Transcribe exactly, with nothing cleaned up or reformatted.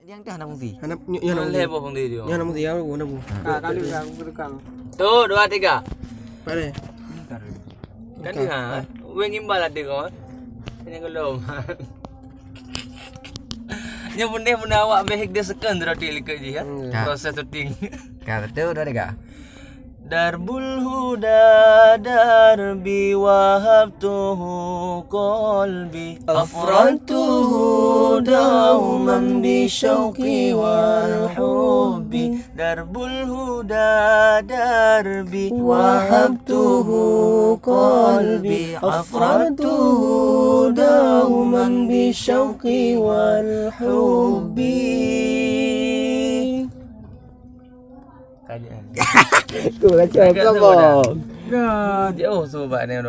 Nyang dah nak fungsi. Hana, nyo, nyo nak fungsi. Lé boh fungsi dia. Nyo nak fungsi, ya, boh, nak boh. Ha, kali dah, aku rekam. Tu, dua, tiga. Pare. Kan dia, ha? Weng imbal ada kau. Ini belum. Nya bendeh benda awak beh dia second tu roti likot ji, ya. Hmm. Proses syuting. Ka, satu, dua, tiga. درب الهدى دربي وهبته قلبي أفردته دوما بالشوق والحب درب الهدى دربي وهبته قلبي أفردته دوما بالشوق والحب. Kali, eh. Aku baca apa kau? Jauh sobat ni.